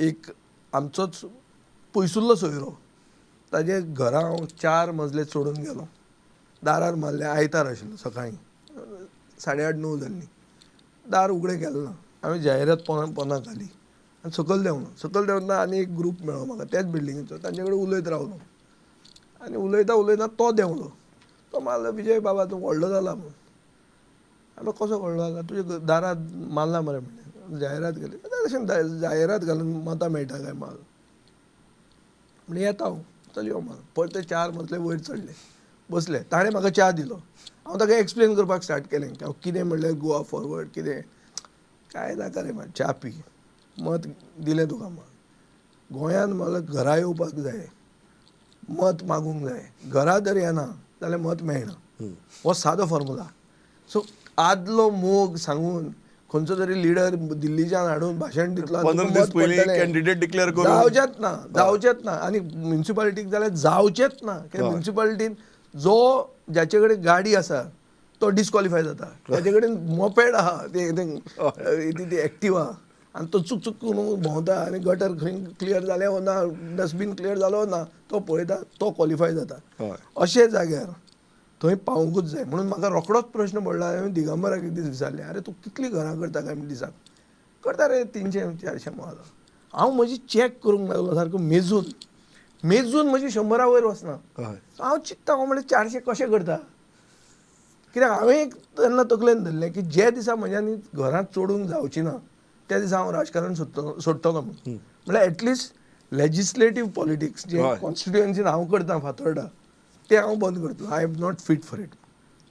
एक आमचोच पयसुल्लो सोयरो, ताजे घरा हांव 4 मजले चडून गेलो. दारार मारलें, आयतार आशिल्लो, सकाळीं 8:30-9 जाल्लीं. दार उगडें केलें ना. हांवें जाहिरात पोनाक घाली आनी सकयल देंवलो. सकयल देंवतना आनी एक ग्रूप मेळ्ळो म्हाका त्याच बिल्डिंगेचो. तांचे कडेन उलयत रावलो आनी उलयता उलयता तो देंवलो. तो मारलो, विजय बाबा तूं व्हडलो जाला म्हूण. हांवें कसो व्हडलो जाला, तुज्या दारात मारला मरे म्हणलें, जाहिरात घाली. अशें जाहिरात घालून मतां मेळटा काय माल म्हणजे येता हांव, चल यो माल. परते 4 मजले वयर चडले, बसले. ताणें म्हाका च्या दिलो. हांव ताका एक्सप्लेन करपाक स्टार्ट केलें हांव कितें म्हणल्यार गोवा फॉरवर्ड कितें काय नाका रे, च्या पी, मत दिलें तुका. मत गोंयांत म्हाका घरा येवपाक जाय, मत मागूंक जाय. घरा जर येना जाल्यार मत मेळना, हो सादो फॉर्मुला. सो आदलो मोग सांगून खंयचो तरी लिडर दिल्लीच्यान हाडून भाशण दितलो, कॅन्डिडेट डिक्लेअर करून जावचेंच ना, जावचेंच ना. आनी म्युनिसिपालिटीक जाल्यार जावचेंच ना, कित्याक म्युनिसिपालिटीन जो जाचे कडेन गाडी आसा तो डिस्क्वॉलिफाय जाता, ताचे कडेन मोपेड आहा ती एक्टिवा आनी तो चुक चुक करून भोंवता आनी गटर खंय क्लियर जालें वो ना, डस्टबीन क्लियर जालो ना, तो पळयता, तो क्वॉलिफाय जाता. अशे जाग्यार थंय पावूंकूच जाय. म्हणून म्हाका रोखडोच प्रश्न पडला. हांवें दिगंबराक एक दीस विचारलें, आरे तूं कितलीं घरां करता काय म्हण दिसाक? करता रे 300-400 माल. हांव म्हजी चॅक करूंक लागलो सारको मेजून मेजून, म्हजी 100 वयर वचना. हांव चिंत्ता, हांव म्हणलें 400 कशें करता? कित्याक हांवें एक तेन्ना तकलेन धरलें की जे दिसा म्हज्यानी घरांत चडूंक जावची ना त्या दिसा हांव राजकारण सोडटलो म्हूण. म्हणल्यार एटलिस्ट लेजिस्लेटीव पॉलिटिक्स जे कॉन्स्टिट्युएन्सीन हांव करतां फातोर्डा तें हांव बंद करतलो. I am not fit for it.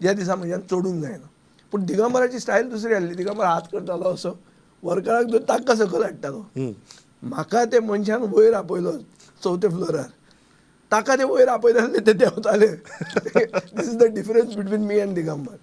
ज्या दिसा म्हज्यान चडूंक जायना. पूण दिगंबराची स्टायल दुसरी आसली. दिगंबर हात करतालो असो वर्कराक धरून तांकां सकयल हाडटालो. म्हाका ते मनशान वयर आपयलो 4थ्या फ्लोरार, ताका ते वयर आपयताले ते देंवताले. This is the difference between me and Digambar.